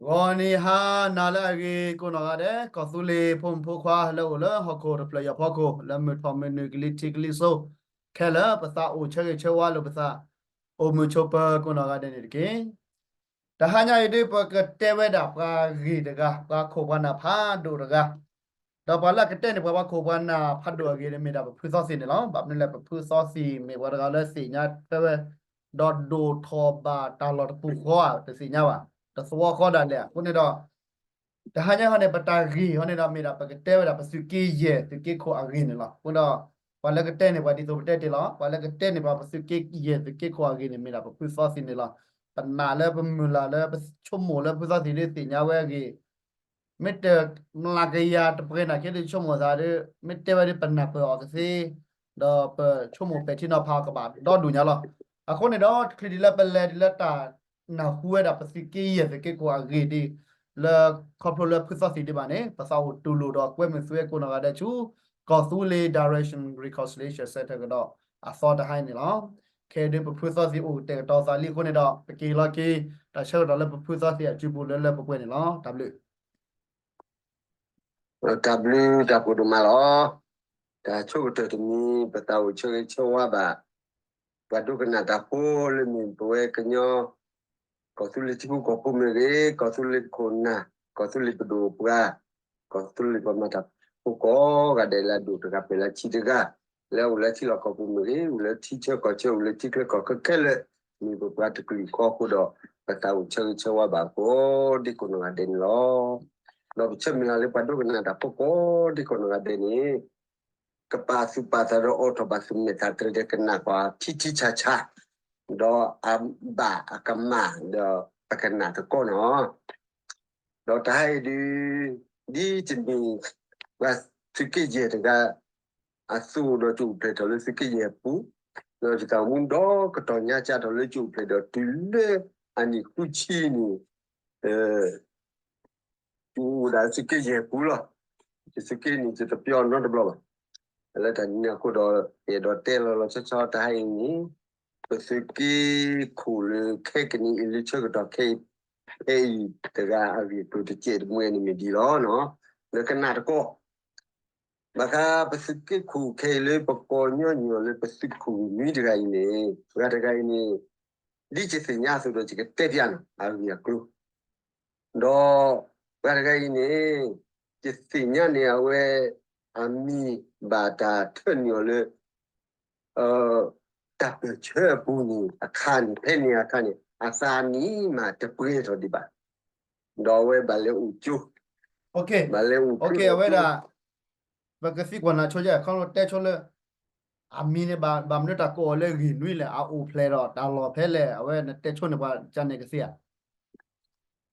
ဂီၤနံၤဟါနၤလၢအဂ့ၤကိးနီၢ်ဂၤဒဲး, ကီၢ်သူလ့ၤဖိမုၣ်ဖိခွါလၢအိၣ်လၢဟီၣ်ခိၣ်တဖျၢၣ်အံၤအဖီခိၣ်, လၢမုၢ်ထီၣ်မုၢ်နုာ်ကလံၤထံးကလံၤစိး, ခဲလၢာ်ပသးအိၣ်ဆၢဂ့ၤဆၢဝါလိာ်ပသး, အိၣ်မုာ်ဆိးပၢၤကိးနီၢ်ဂၤဒဲးန့ၣ်တက့ၢ်. တဟါညါအံၤဒ်ပကတဲဝဲဒၣ်ပှၤဂ့ၤတဂၤ, ပှၤခိၣ်ပှၤနၢ်ဖးဒိၣ်တဂၤ, ဒီးပှၤလၢအကတဲန့ၣ် ပှၤခိၣ်ပှၤနၢ်ဖးဒိၣ်အဂ့ၤန့ၣ် မ့ၢ်ဒၣ်ပဖုသီသံန့ၣ်လီၤ. ဘၣ်မနုၤလဲၣ်, ပဖုသီသံမ့ၢ်ပှၤတဂၤလၢသ့ၣ်ညါထွဲဝဲ, ဒီးဒိၣ်ထီၣ်ဘၣ်တၢ်လီၢ်တပူၤဃီဧါ, တသ့ၣ်ညါဘၣ်, တသဝီဃီဒၣ်လဲာ်. အဃိန့ၣ်ဒီး တဟါညါဟီန့ၣ် ပတၢ်ဂ့ၢ်ဟီန့ၣ်ဒီး မ့ၢ်ဒၣ်ပကတဲဝဲဒၣ်ပသုးက့ယဲၢ်သုးက့ခိၣ်အဂ့ၢ်န့ၣ်လီၤ. အဃိဒီး ပှၤလၢကတဲန့ၣ် ပှၤဒ်သိးပတဲတ့ၢ်လီၤ. ပှၤလၢကတဲန့ၣ် ပှၤပသုးက့ယဲၢ်သုးက့ခိၣ်အဂ့ၢ်န့ၣ် မ့ၢ်ဒၣ်ပဖုသီသံန့ၣ်လီၤ. ပနာ်လၢပမုၢ်လၢ်လၢပဆိကမိၣ်လၢဖုသီသံဒ်သ့ၣ်ညါဝဲအဂ့ၢ် မ့ၢ်တမျးကယၤတပှဲၤနာ်က့ ဒ်ဆိကမိၣ်သးဒီး မ့ၢ်တဲဝဲဒ်ပနၢ်ပၢၢ်အီၤကသ့, ဒီးပဆိကမိၣ်ပဲာ်ထံနီၤဖးအီၤကဘၣ်ဒီဒူၣ်ညါလီၤ. အဃိန့ၣ်ဒီး တချုးဒ်လၢပလဲၤဒ်လၢတၢ်နၢ်ဟူဝဲဒၣ်ပသုးက့ယဲၢ်သုးက့ခိၣ်အဂ့ၢ်ဒ် လၢခီဖျိလၢဖုသီသံဒံးဘၣ်န့ၣ် ပသးအိၣ်တူၢ်လိာ်ဒီးကွဲမုာ်သုဝဲကိးနီၢ်ဂၤဒဲးဆူ ကီၢ်သူလ့ၤ Direction Reconciliation Centre ကဒီးအသီတဟါအံၤန့ၣ်လီၤ. ခဲအံၤဒ်ပဖုသီသံအိၣ်ကတဲာ်ကတီၤသးလံအဃိန့ၣ်ဒီး ပက့ၤလီၤက့ၤ တၢ်ဆၢကတီၢ်လၢပဖုသီသံအစုပူၤလၢလၢပှဲၤပှဲၤန့ၣ်လီၤ. တၢ်ဘျုး တၢ်ဘျုးတၢ်ဖှိၣ်ဒိၣ်မးလီၤ. တၢ်ဆိကတၢၢ်တမံၤ ပသးအိၣ်ဆၢဂ့ၤဆၢဝါဘၣ် ပှၤဒိကနၣ်တၢ်ဖိလၢမ့ၢ်ပဝဲကညီ ကီၢ်သူလ့ၤထံဖိကီၢ်ဖိမ့ၢ်ဂ့ၤ, ကီၢ်သူလ့ၤခိၣ်နၢ်, ကီၢ်သူလ့ၤပဒိၣ်ပှၤ, ကီၢ်သူလ့ၤပှၤမၤတၢ်ဖိကိးဂၤဒဲးလၢအဒိၣ်တဂၤပှဲၤလၢထံတဂၤ, လၢအအိၣ်လၢထံလီၢ်ကီၢ်ပူၤမ့ၢ်ဂ့ၤ, အိၣ်လၢထံဆၢကီၢ်ဆၢ, အိၣ်လၢထံချၢကီၢ်ချၢခဲလၢာ်, မ့ၢ်ပပှၤတကလုာ်ဃီအဃိဒီး ပသးအိၣ်ဆၢဂ့ၤဆၢဝါဘၣ်ကိးဒ်ကိးနီၢ်ဂၤဒဲးန့ၣ်လီၤ. ဒီးပဆၢမုၢ်လၢ်လၢပှၤဒိကနၣ်တၢ်ဖိကိးဒ်ကိးနီၢ်ဂၤဒဲးန့ၣ် ကပာ်သူၣ်ပာ်သးဒီးအိးထီၣ်ဘၣ်သူၣ်မဲာ်သးတြဲၤဒီးကနၣ်ကွၢ်ထံထံဆးဆး, ဒီးအဘၣ်အကမၣ်ဒီးပကနၣ်သကိးနီၤ. ဒီးတဟါအံၤဒ် ဒ်တမ့ၢ် ပှၤသုးက့ယဲၢ်တဂၤ အသိးဒီးကအိၣ်ဖျဲၣ်ထီၣ်လၢသုးက့ယဲၢ်အပူၤ, ဒီးယသးမူဒီကတီၢ်ညါကၢ်ထီၣ်လၢကအိၣ်ဖျဲၣ်ဒီးတုၤလၢအနံၣ်ဃုဆံန့ၣ် အိၣ်ဒၣ်သုးက့ယဲၢ်ပူၤလီၤ. သုးက့န့ၣ်ယတပျီနီတဘျီဘၣ်. လၢတၢ်န့ၣ်အဃိဒီး ယအဲၣ်ဒိးတဲလီၤလီၤဆီဆီတဟါအံၤန့ၣ် ပသုးက့ခိၣ်လၢခဲကနံၣ်အံၤလၢဆၢကတီၢ်ခဲအံၤ ဖဲအံၤတဂၤအဂ့ၢ်အကျိၤတစဲးတမှဲန့ၣ်မ့ၢ်ဒ်လီၤ. လၢကနၣ်တကီၢ် ဘၣ်ဃးပသုးက့ခိၣ်ခဲအံၤလၢပကိးညီနုၢ်အီၤလၢပသုးခိၣ်ဂ့ၢ်နွံတဂၤအံၤန့ၣ် ပှၤတဂၤအံၤန့ၣ် ဒ်ယသ့ၣ်ညါအသိးဒီးယကတဲပျးနီၤ အဂ့ၢ်အကျိၤ ဒီးပှၤတဂၤအံၤန့ၣ် ယသ့ၣ်ညါန့ၣ် အဝဲ အမံၤဘၣ်တၢ်ထၢနုာ်အီၤလၢ တၢ်ပၢၢ်ဆၢအပူၤန့ၣ်အခါန့ၣ် ဖဲန့ၣ်အခါန့ၣ် အသးနံၣ်မးတပှဲၤထီၣ်ဒံးဘၣ်. ဒီးအဝဲဘၣ်လဲၤအိၣ်ကၠိ, ဘၣ်လဲၤအိၣ်ကၠိ အဝဲဒၣ် ပကသံကွၢ်နၤဆိယဲၢ် ခီဖျိတဲဆိလၢ အမံၤန့ၣ် ဘၣ်မနုၤတၢ်ကိးအီၤလၢဂ့ၢ်နွံလဲၣ်, အအိၣ်ဖျဲၣ်ဒီးတၢ်လီၢ်ဖဲလဲၣ်, အဝဲနတဲဆိန့ၣ် ပှၤကန့ၣ်ကသ့ဧါ.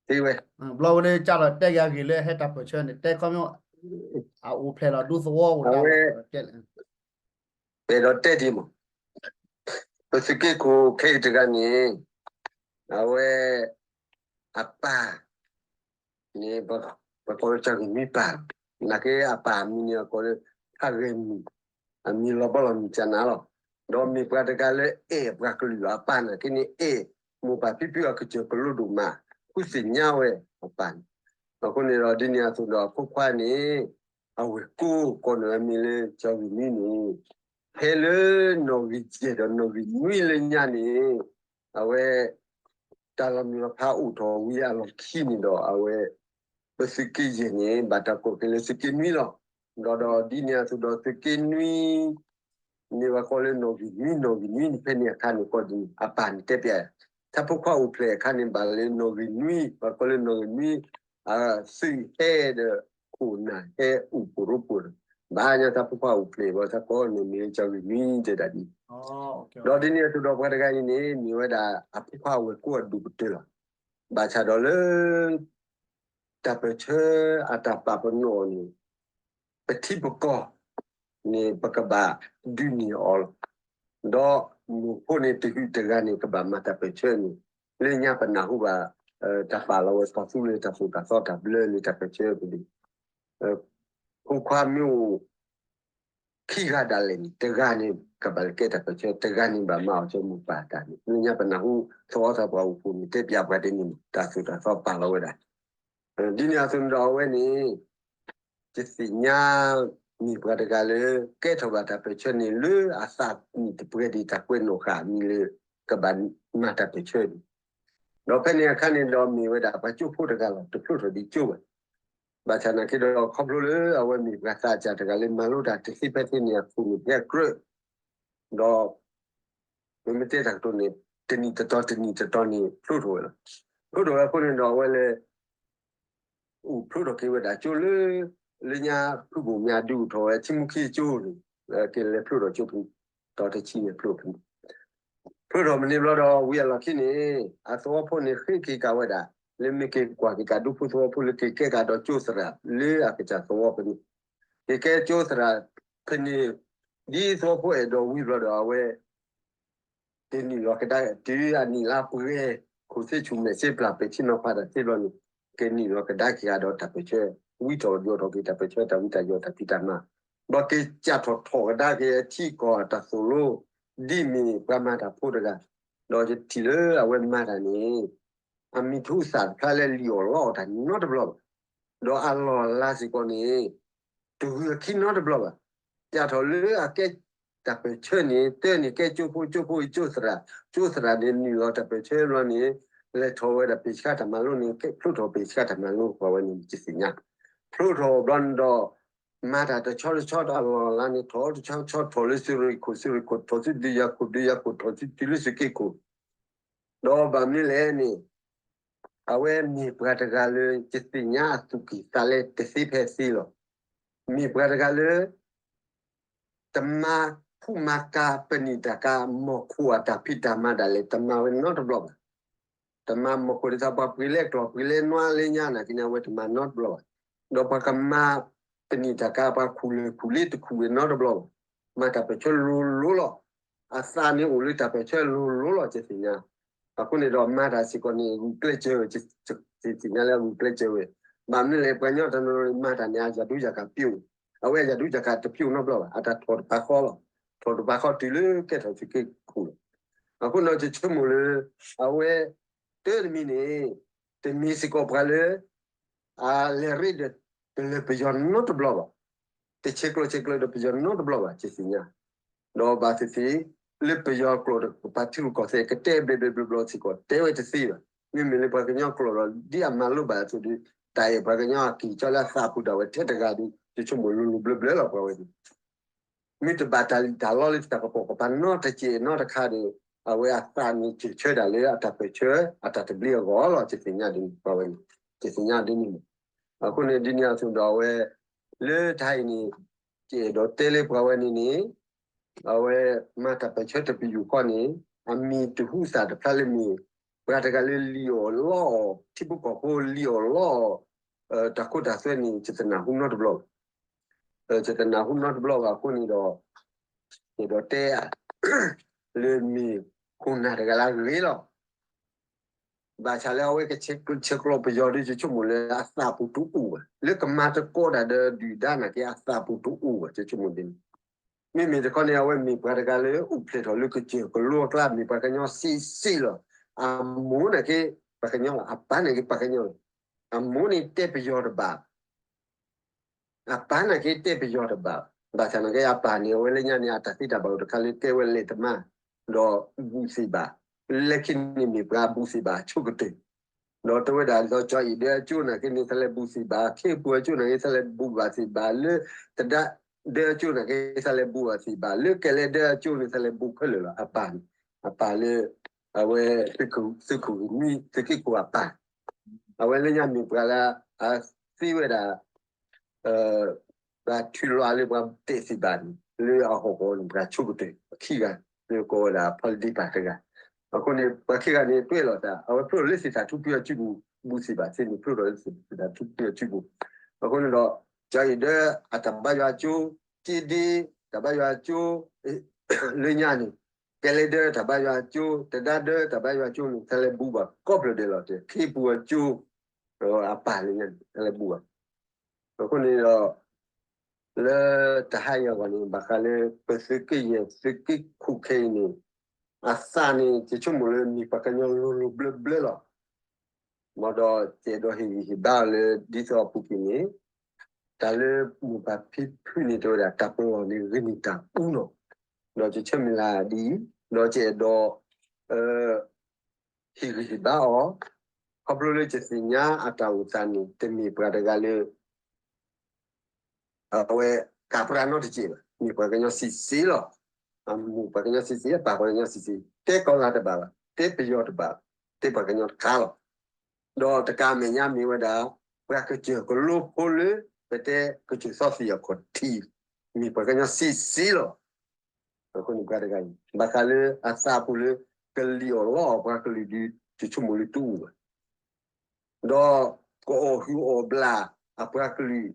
သ့ဝဲ ဘျီဝဲဒၣ်ကၢ်ဒီးတဲက့ၤအဂ့ၢ်လၢဟဲတၢ်ပၢၢ်ဆၢန့ၣ် တဲခီဖျိ အအိၣ်ဖျဲၣ်ဒီးဒူသဝီအိၣ်တၢ်လီၢ်တဲလဲၣ်. ပအဲၣ်ဒိးတဲဒ်မး, ပသုးက့ခိၣ်ခဲအံၤတဂၤန့ၣ် အဝဲ အပၢ် န့ၣ် ပကိးလၢကၢ်ဂ့ၢ်နွံပၢ်, နာ်က့အပၢ်အမံၤန့ၣ် အကိးလၢ ဖးဂဲၤမုၢ်, အမံၤလီၤဘီလီၤမုၢ်ကနၤလီၤ. ဒီးမ့ၢ်ပှၤတဂၤလၢအဲၣ်ပှၤကလုာ်လီၤ. အပၢ်နာ်က့န့ၣ်အဲၣ်မိၢ်ပၢ်ဖံဖုအကစၢၢ်ကလိဒိၣ်မး, ဃုသ့ၣ်ညါဝဲအပၢ်န့ၣ်. အဃိန့ၣ်ဒီးဒ်န့ၣ်အသိးဒီးအဖိခွါန့ၣ် အဝဲၢ်ကိကိးန့ၣ်အမံၤလၢကၢ်ဂ့ၢ်နွံန့ၣ် ဖဲလၢနီၣ်ဂံၢ်ယဲၢ်ဒီးနီၣ်ဂံၢ်နွံလၢညါန့ၣ် အဝဲ တၢ်လီၤမုၢ်လီၤဖးအိၣ်ထီၣ်ဝံၤအလီၢ်ခံန့ၣ်ဒီး အဝဲ ပသုးက့ယဲၢ်န့ၣ် ဘၣ်တၢ်ကိးက့ၤလၢသုးက့နွံလီၤ. ဒီးဒီးဒ်န့ၣ်အသိးဒီးသုးက့နွံ န့ၣ်ဘၣ်ကိးလၢနီၣ်ဂံၢ်နွံ နီၣ်ဂံၢ်နွံန့ၣ် ဖဲန့ၣ်အခါန့ၣ်ကိးဒ်န့ၣ် အပၢ်န့ၣ်တဲပျး တၢ်ဖိခွါအိၣ်ဖျဲၣ်အခါန့ၣ် ဘၣ်လၢနီၣ်ဂံၢ်နွံ ဘၣ်ကိးလၢနီၣ်ဂံၢ်နွံ အသုးဟဲဒီးခိၣ်နၢ်ဟဲအိၣ်ပိၢ်ရိပိၢ်ဒီး ဘၣ်ညီတၢ်ဖိခွါအိၣ်ဖျဲၣ်ဘၣ် တၢ်ကိးန့ၣ်မ့ၢ်လၢကၢ်ဂ့ၢ်နွံတဲဒၣ်ဒ်န့ၣ်. ဒီးဒ်န့ၣ်အသိးဒီးပှၤတဂၤအံၤန့ၣ် မ့ၢ်ဝဲဒၣ်အဖိခွါအဝဲၢ်ကိအဒိၣ်ကတၢၢ်လီၤ. ဘၣ်ဆၣ်ဒီးလၢ တၢ်ပၢၢ်ဆၢအတၢ်ပာ်ပနီၣ်အီၤန့ၣ် ပထံပကီၢ်န့ၣ် ပကဘၣ်ဒုးန့ၢ်အီၤလီၤ. ဒီးမုၢ်ဖိန့ၣ်တဟုၣ်တဂၤန့ၣ် ကဘၣ်မၤတၢ်ပၢၢ်ဆၢန့ၣ် လၢညါပနၢ်ဟူဘၣ် တၢ်ပာ်လီၤဝဲကီၢ်သူလ့ၤတၢ်သိၣ်တၢ်သီတၢ်ဘျၢလၢတၢ်ပၢၢ်ဆၢပူၤန့ၣ် ဖိခွါမ့ၢ်အိၣ် ခံဂၤဒၣ်လဲာ်န့ၣ် တဂၤန့ၣ် ကဘၣ်လၢကဲတၢ်ပၢၢ်ဆၢ တဂၤန့ၣ်ဘၣ်မၤအီၣ်ကၢမိၢ်ပၢ်တၢ်န့ၣ် လၢညါပနၢ်ဟူ သဝီသးပှၢ်အိၣ်ဖှိၣ်န့ၣ် တဲပျးပှၤဒ်န့ၣ် တၢ်သိၣ်တၢ်သီပာ်လီၤဝဲဒၣ် ဒ်န့ၣ်အသိးန့ၣ်ဒီးအဝဲန့ၣ် ယသ့ၣ်ညါမ့ၢ်ပှၤတဂၤလၢ ကဲထီၣ်ဘၣ်တၢ်ပၢၢ်ဆၢန့ၣ်လၢအသးနံၣ်တပှဲၤဒံးတၢ်ကွဲးနီၣ်ဃာ်မံၤလၢ ကဘၣ်မၤတၢ်ပၢၢ်ဆၢန့ၣ်, ဒီးဖဲန့ၣ်အခါန့ၣ်ဒီးမ့ၢ်ဝဲဒၣ်ပှၤကၠိဖိတဂၤလီၤ တဖျိထီၣ်ဒံးကၠိဘၣ်. ဘၣ်ဆၣ်နာ်က့ဒီး ခီဖျိလၢအဝဲမ့ၢ်ပှၤသးစၢ်တဂၤလၢမၤလိတၢ်တသ့ဖဲသ့န့ၣ် အခိၣ်န့ၣ်ဖဲကြၢး, ဒီး ပမ့ၢ်တဲတၢ်ကတိၤန့ၣ် တနံၣ်တတီၤတနံၣ်တတီၤန့ၣ် ဖျိထီၣ်ဝဲလီၤ. ဖျိထီၣ်ဝဲအဃိန့ၣ်ဒီးအဝဲလဲၤ အိၣ်ဖျိထီၣ်က့ၤဝဲဒၣ်ကၠိလၢ လၢညါဖုဘိၣ်မၠးဒုးအိၣ်ထီၣ်ဝဲ ထံမူခံကၠိန့ၣ် ကလဲၤဖျိထီၣ်ကၠိဖဲန့ၣ် တီၤတဆံန့ၣ်ဖျိဖဲန့ၣ်, ဖျိထီၣ်မနုၤဘျီဒီးဝံၤအလီၢ်ခံန့ၣ် အသဝီဖိန့ၣ်ဃ့က့ၤကးဝဲဒၣ် လၢမ့ၢ်က့ၤကွၢ်က့ၤကးဒူဖိသဝီဖိလၢက့ၤကဲကးဒီးကၠိသရၣ်လၢအကစၢ်သဝီဖဲန့ၣ်, က့ၤကဲကၠိသရၣ်ဖဲန့ၣ် ဒ်သဝီဖိအဲၣ်ဒိးဝံၤဘျီဒီးအဝဲ ကနုာ်လီၤကဒါ တုၤအနံၣ်လါပှဲၤ ခိၣ်သ့ၣ်ဆူၣ်မဲာ်သ့ပျၢ်ပဲာ်ထံနီၤဖးတၢ်သ့ဘျီန့ၣ် ကနုာ်လီၤကဒါက့ၤဂၤဒီးတၢ်ပၢၢ်ဆၢ ဝံထီၣ်ယိးထီၣ်က့ၤတၢ်ပၢၢ်ဆၢ တၢ်ဝံတၢ်ယိးတၢ်ဖံးတၢ်မၤ, ဒီးက့ၤစးထီၣ်ထီၣ်ကဒါက့ၤအထံကီၢ်တၢ်သိၣ်လိ ဒ်မ့ၢ်ပှၤမၤတၢ်ဖိတဂၤ, ဒီးယထံၣ်လၢအဝဲမၤတၢ်န့ၣ် အမံၤထူသၣ်တဖျါလၢလံၣ်အီၣ်လီအီၣ်တၢ်နီတဘျီဘၣ်, ဒီးအလီၢ်အလၤစ့ၢ်ကီးန့ၣ် တဂုၤအခံနီတဘျီဘၣ်. စးထီၣ်လၢအကဲတၢ်ပၢၢ်ဆၢန့ၣ် တၢ်န့ၣ်ကဲကၠိဖိ ကၠိဖိအံၤကၠိသရၣ်, ကၠိသရၣ်န့ၣ်နုာ်လီၤတၢ်ပၢၢ်ဆၢဘျီန့ၣ် လဲၤထီၣ်ဝဲဒၣ်ပ့ၢ်ဆှါတၢ်မၤလိန့ၣ် ဖျိထီၣ်ပ့ၢ်ဆှါတၢ်မၤလိပှၤဝဲန့ၣ် ယသ့ၣ်ညါ, ဖျိထီၣ်ဘျီန့ၣ်ဒီး မၤတၢ်တဆီတဆီဒီးအလီၢ်အလၤန့ၣ် ထီၣ်တဆီဆီထီၣ်လၢသုးရ့ၣ်ခိၣ် သုးရ့ၣ်ခိၣ်ထီၣ်ဆူဒုးယၤခိၣ် ဒုးယၤခိၣ်ထီၣ်ဆူတုၤလၢသုးက့ခိၣ်, ဒီးဘၣ်မနုၤလဲၣ်န့ၣ် အဝဲမ့ၢ်ပှၤတဂၤလၢ ယသ့ၣ်ညါအသူၣ်ကံၢ်သးလဲတသ့ဖဲသ့လီၤ. မ့ၢ်ပှၤတဂၤလၢ တမၤဖှူမၤကၤပနံာ်တၢ်ကၤ မီၢ်ခိၣ်အတၢ်ဖံးတၢ်မၤဒၣ်လဲာ် တမၤဝဲနီတဘျီဘၣ်. တမၤမီၢ်ခိၣ်ဒ်သိးပှၤပှ့ၤလဲကျီၢ် ပှ့ၤလဲနွါလၢညါနာ်က့န့ၣ် အဝဲတမၤနီတဘျီဘၣ်. ဒီးပှၤကမၤပနံာ်တၢ်ကၤ ပှၤခူၣ်လၢၢ်ခူၣ်လ့တခူၣ်ဝဲနီတဘျီဘၣ်. မၤတၢ်ပၢၢ်ဆၢလိၤလိၤလီၤ. အသးန့ၣ်အိၣ်လၢတၢ်ပၢၢ်ဆၢလိၤလိၤလီၤ ယသ့ၣ်ညါ. အဃိန့ၣ်ဒီးမၤတၢ်စ့ၢ်ကီးန့ၣ် ဂုာ်ကျဲးစၢးဝဲ, ယသ့ၣ်ညါလၢအဂုာ်ကျဲးစၢးဝဲ. ဘၣ်မနုၤလဲၣ် ပှၤကညီတနီၤမၤတၢ်န့ၣ် အယၢ်ဒူယၢ်ကၤပျိၣ်, အဝဲအယၢ်ဒူယၢ်ကၤတပျိၣ်နီတဘျီဘၣ်, အတၢ်ထီၣ်တပၤဃီလီၤ. ထီၣ်တပၤဃီတုၤလၢကဲထီၣ်သုးက့ခိၣ်လီၤ. အဃိန့ၣ်ဒီးယဆိကမိၣ်လၢ အဝဲ တၢ်တမံၤန့ၣ် တမ့ၢ်စ့ၢ်ကီးပှၤလၢ အလဲၤရ့ဒီးတလၢပယီၤနီတဘျီဘၣ်. တဆဲးကျိးဆဲးကျၢဒီးပယီၤနီတဘျီဘၣ် ယသ့ၣ်ညါ. ဒီးဘၣ်သ့ၣ်သ့ၣ် လၢပယီၤကျိာ်ဒီးပပှၤထံရူၢ်ကီၢ်သဲးကတဲဘျဲးဘျဲးဘျီဘျီစ့ၢ်ကီး တဲဝဲတသ့ဘၣ်. မ့မ့ၢ်လၢပှၤကညီကျိာ်ဒီး ဒ်အမၤလိဘၣ်အသိးဒီး တၢ်အဲၣ်ပှၤကညီအကံၢ်ကၠီလၢအသးပူၤဒၣ်ဝဲထဲတဂၤဒီး ယဆိကမိၣ်လိၤလိၤဘျၢဘျၢလီၤပှၤဝဲန့ၣ် မ့ၢ်တဘၣ်တၢ်လံၣ်တၢ်လီလၢတၢ်ကပိာ်ကပၤနီတစဲးနီတခါဒီး အဝဲအသးန့ၣ်စၢၢ်ဆၢဒၣ်လၢအတၢ်ပၢၢ်ဆၢ အတၢ်တဘျ့အဂီၢ်လီၤ ယသ့ၣ်ညါဒ်န့ၣ် ပှၤဝဲန့ၣ် ယသ့ၣ်ညါဒ်န့ၣ်မး. အဃိန့ၣ်ဒ်န့ၣ်အသိးဒီးအဝဲ လၢတၢ်အံၤန့ၣ် ယအဲၣ်ဒိးတဲလၢပှၤဝဲန့ၣ်န့ၣ် အဝဲမၤတၢ်ပၢၢ်ဆၢတပယူာ်ဃီန့ၣ် အမံၤတဟူသၣ်တဖျါလၢမ့ၢ် ပှၤတဂၤလၢလံၣ်အီၣ်လီအီၣ် ထံဖိကီၢ်ဖိလံၣ်အီၣ်လီအီၣ် တၢ်ခိတၢ်သွဲန့ၣ် ယတနၢ်ဟူနီတဘျီဘၣ်. ယတနၢ်ဟူနီတဘျီဘၣ်အဃိန့ၣ်ဒီး ယအဲၣ်ဒိးတဲ လၢမ့ၢ်ခိၣ်နၢ်တဂၤလၢအဂ့ၤလီၤ. ဘၣ်ဆၣ်လၢအဝဲကဆဲးကျိးပယီၤဒီး ယဆိကမိၣ်လၢအသးပူၤတအိၣ်ဘၣ်. လၢကမၤသကိးတၢ်ဒီးဒုၣ်ဒါနာ်က့ အသးပူၤတအိၣ်ဘၣ် ယဆိကမိၣ်ဒ်န့ၣ်. မ့မ့ၢ်တခီန့ၣ် အဝဲမ့ၢ်ပှၤတဂၤလၢအိၣ်ဖျဲၣ်ထီၣ်လၢကစၢၢ်ကလိအကျါ မ့ၢ်ပှၤကညီစ့စ့လီၤ. အမိၢ်နာ်က့ ပှၤကညီလီၤ. အပၢ်နာ်က့ ပှၤကညီလီၤ. အမိၢ်န့ၣ်တဲပယီၤတဘၣ် အပၢ်နာ်က့တဲပယီၤတဘၣ်. ဘၣ်ဆၣ်နာ်က့အပၢ်န့ၣ် အဝဲလၢညါန့ၣ် အတၢ်သ့တၢ်ဘၣ်အိၣ်တခါလၢကဲဝဲလဲၤတမါ ဒီးဘူးသ့ၣ်ဘၣ်. လၢခံန့ၣ်မ့ၢ်ပှၤဘူးသ့ၣ်ဘၣ်အဆိကတၢၢ် ဒီးတဝဲဒၣ်လၢကၠီအံၤဒၢအကၠိနာ်က့န့ၣ် သးလဲၤဘူးသ့ၣ်ဘၣ်, ခ့ပူၤအကၠိနာ်က့ သးလဲၤဘူးဘၣ်သ့ၣ်ဘၣ်, လၢတဒါဒၢအကၠိနာ်က့ သးလဲၤဘူးဘၣ်သ့ၣ်ဘၣ်, လၢကဲလဲဒၢအကၠိန့ၣ် သးလဲၤဘူးခဲလၢာ်လီၤ. အပၢ်န့ၣ် အပၢ်လၢ အဝဲ သုးခိၣ်ဂံၢ်မံ သုးက့ခိၣ်အပၢ်, အဝဲလၢညါမ့ၢ်ပှၤလၢ အသ့ဝဲဒၣ် ပှၤထုးလီၤလၢပှၤတဲာ်သ့ၣ်ဘၣ်န့ၣ် လၢအဟီၣ်ကဝီၤန့ၣ် ပှၤဆိကတၢၢ် ပှၤခံဂၤ လၢကိးဝဲဒၣ်ဖီလံဒ့ပၢ်တဂၤ. အဃိန့ၣ် ပှၤခံဂၤန့ၣ် တွဲလီၤသး အဝဲဖျိလၢသ့ၣ်သၣ်ထူပယီၤစုပူၤ ဘူးသ့ၣ်ဘၣ်သ့န့ၣ် ဖျိထီၣ်လၢသ့ၣ်သၣ်ထူပယီၤစုပူၤ. အဃိန့ၣ်ဒီး ကၠီအံၤဒၢအတၢ်ဘါယွၤကၠိ, က့ဒ့တၢ်ဘါယွၤကၠိ လၢညါန့ၣ် ကဲလဲဒၢတၢ်ဘါယွၤကၠိ, တဒါဒၢတၢ်ဘါယွၤကၠိန့ၣ် သးလဲၤဘူးဘၣ်ကိးဖျၢၣ်ဒဲးလီၤ. ခ့ပူၤအကၠိ အပၢ်လၢညါန့ၣ် သးလဲၤဘူးဘၣ်. အဃိန့ၣ်ဒီး လၢတဟါအံၤအဂီၢ်န့ၣ် ဘၣ်ဃးလၢပသုးက့ယဲၢ်သုးက့ခိၣ်ခဲအံၤန့ၣ် အသးန့ၣ် ယဆိကမိၣ်လၢမ့ၢ်ပှၤကညီလိၤလိၤဘျၢဘျၢလီၤ. မ်ဒီးယအဲၣ်ဒိးဟ့ၣ်ဂံၢ်ဟ့ၣ်ဘါအီၤလၢ ဒ်သိးအပူၤကွံာ်န့ၣ် တၢ်လၢမိၢ်ပၢ်ဖံဖုန့ၣ် တဲဝဲဒၣ် တၢ်ပလီၢ်န့ၣ်ဂ့ၤန့ၢ်တၢ်ပူနီၤ, ဒီးယဆၢမုၢ်လၢ်ဒ်အံၤ, ဒီးယအဲၣ်ဒိး ဟ့ၣ်ဂံၢ်ဟ့ၣ်ဘါအီၤ, ခီဖျိလၢယသ့ၣ်ညါအတၢ်အိၣ်သးန့ၣ် တမ့ၢ်ပှၤတဂၤလၢ အဝဲကပြးနီတစဲးဘၣ်, မ့ၢ်ပှၤကညီဆံးဆံးလီၤ. အမိၢ်ပှၤကညီဆံးဆံး, အပၢ်ပှၤကညီဆံးဆံး, တဲကီၤလၤတဘၣ်ဘၣ်, တဲပယီၤတဘၣ်ဘၣ်, တဲပှၤကညီတခါလီၤ. ဒီးတကးမဲာ်ညါမ့ၢ်ဝဲဒၣ် ပှၤကစၢၢ်ကလိဖိလၢ ပတဲကစၢၢ်စီဆှံအခီၣ်ထံး, မ့ၢ်ပှၤကညီဆံးဆံးလီၤ. အဃိန့ၣ်ပှၤတဂၤအံၤ ဘၣ်ဃးလၢအသးပူၤလၢ ကလံၣ်အီၣ်လီအီၣ်ပှၤကလုာ်ဒီး ယဆိကမိၣ်လၢတအိၣ်ဘၣ်. ဒီးကအီၣ်ဟုၣ်အီၣ်ဘျၣ်အပှၤကလုာ်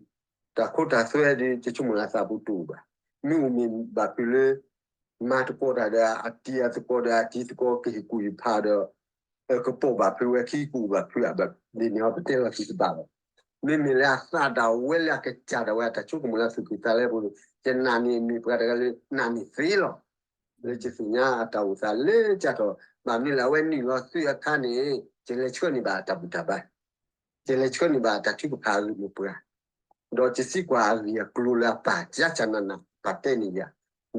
တၢ်ခိတၢ်သွဲဒီး ယဆိကမိၣ်လၢအသးပူၤတအိၣ်ဘၣ်. မ့ၢ်အိၣ်မ့ၢ်ဘၣ်ဖုးလၢ မၤသကိးတၢ်ဒီးအတံၤအသကိးဒီးအတံၤသကိးကဟ့ၣ်ကူၣ်ဟ့ၣ်ဖးဒီး ကပိာ်ဘၣ်ဖုးဝဲခံကူၣ်ဘၣ်ဖုးအဘၣ်ဒ်န့ၣ် ပတဲလီၤစုတဘၣ်ဘၣ်. မ့မ့ၢ်လၢအသးဒၣ်ဝဲလၢအကစၢ်ဒၣ်ဝဲအတၢ်ဆိကမိၣ်လၢသူၣ်ကံၢ်သးလဲပူၤန့ၣ် ယနာ်န့ၣ်မ့ၢ်ပှၤတဂၤလၢနာ်န့ၢ်သ့လီၤ. လၢယသ့ၣ်ညါအတၢ်အိၣ်သးလၢကၢ်ထီၣ် ဘၣ်မနုၤလၢအဝဲနုာ်လီၤသုးအခါန့ၣ် ယလဲၤဆှၢန့ၢ်ဘၣ်အတၢ်ဘူၣ်တၢ်ဘါ ယလဲၤဆှၢန့ၢ်ဘၣ်အတၢ်ထုကဖၣ်အဂ့ၢ်မိၢ်ပှၢ်, ဒီးယသံကွၢ်အဂ့ၢ်အကျိၤလၢအပၢ်ကၢ်ကၢ်နးနး ပၢ်တဲန့ၢ်ယၤ,